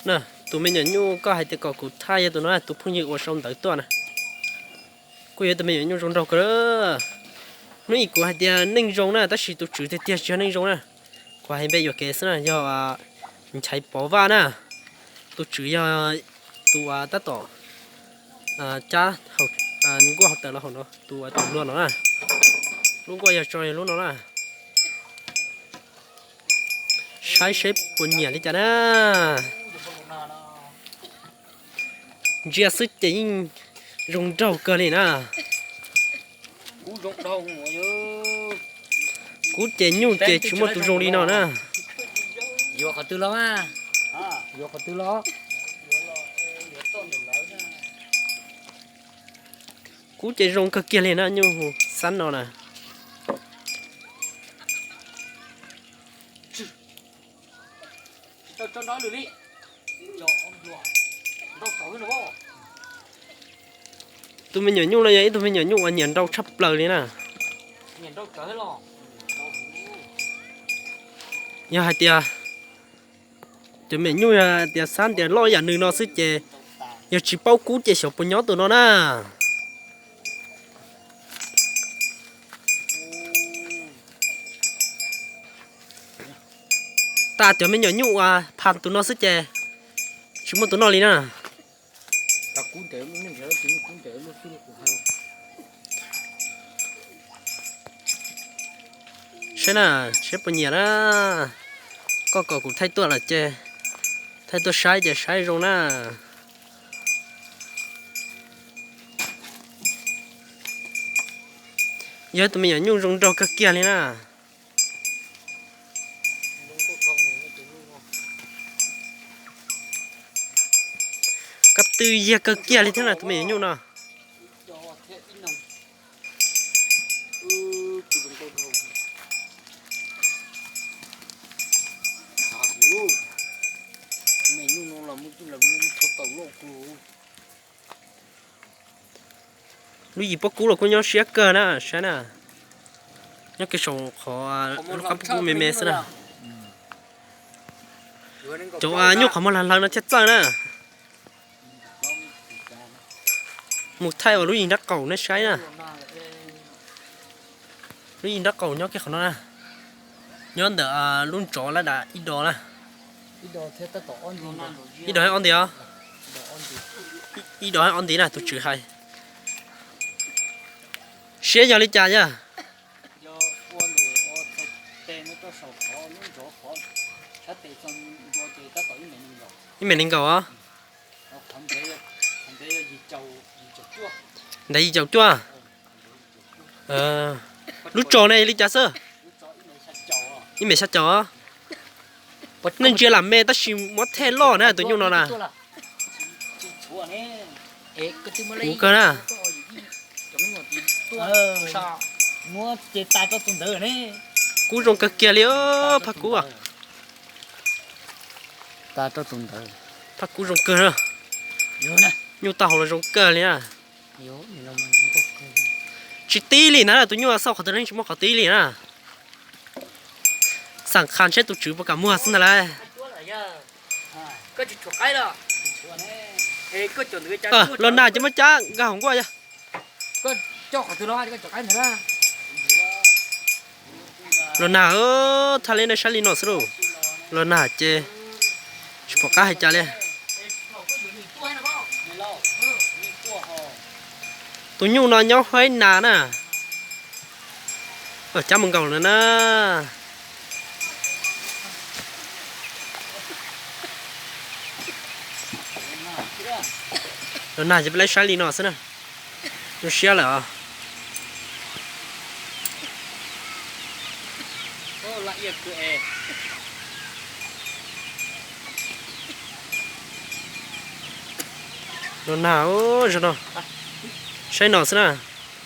Na, tus me nyuam nyuj koj hais tias kom kuv thaij yog tus no, tus phooj ywg uas sau ntawv tuaj na. Kuj yog tus me nyuam nyuj zoo nraug kawg. Hnub ib kuv hais tias neej zoo na, tab sis tus tswv tiag tiag tsis yog neej zoo na. Kuv hais npe yuam kev xwb na, yog Nchaiv Pov Vaj na. Tus tswv yog tus tab tom cab nkuaj hauv taws los hauv no, tus tus hluas no na. Lub nkuaj yog tso lub no na. Saib seb puas nyiam li cas na. Ntsia xwb ces yeej zoo nraug kawg li na. Kub ces nyuj ces tsis muaj tus zoo li no na. Yuav qhov twg los? Yuav qhov twg los? Kub ces zoo kawg kiag li na, nyuj xab no na. Tus me nyuam nyuj no yog ib tug me nyuam nyuj uas nyiam nrau tshaj plaws li na. Yog hais tias cov me nyuj yog tias xab tias loj yam nws no xwb ces yog tsis paub kub ces xyov puas nyob tus no na. Tas cov me nyuam nyuj uas pham tus no xwb ces tsis muaj tus no li na. Saib na, saib puas nyiam na. Koj kom kuv thaij tuaj lawm ces thaij tuaj saib ces saib zoo na. Yog tus me nyuam nyuj zoo nraug kawg kiag li na. Kab tw yag kawg kiag li thiab na tus me nyuam nyuj no. Lub yim pob kub los kuj nyob siab kawg na, saib na. Nyob kiag saum qhov lub qab pob kub me me xwb na. Cov nyuj qhov muag lag hlawv no thiaj txawj na. Mus thaij uas lub yim nrab qaum nej saib na. Lub yim nrab qaum nyob kiag qhov no na. Nyob ntawm lub ntsov lab dam ib do na. Ib do ob nti os. Ib do ob nti na tus tswv hais. Siab yog li cas yog? Ib mev nees nkaum os. Ntev yim caum cuaj. Lub tsos ne li cas xwb? Ib mev xya caum. Nej ntsia lam me tab sis muab thej loj na tus nyuj no na. Kuv kawg na. Kub zoo kawg kiag li, phaj kub. Phaj kub zoo kawg na. Nyuj tau hauv los zoo kawg li na. Tsis tib li na, tus nyuj xauj qhov twg yeej tsis muaj qhov tib li na. Xam qha seb tus tswv puas kam muag xwb ntag lauj. Los nag ces muab cab nkag hauv nkuaj yog. Los nag, thaj li nej saib li no xwb lauj. Los nag ces tsis pom qab hais cas li. Tus nyuj no nyob Huaib Nas na. Cab mus nkaum lawm na. Los nag ces peb laib saib li no xwb na. Zoo siab lawm os. Los nag, zoo no. Saib no xwb na.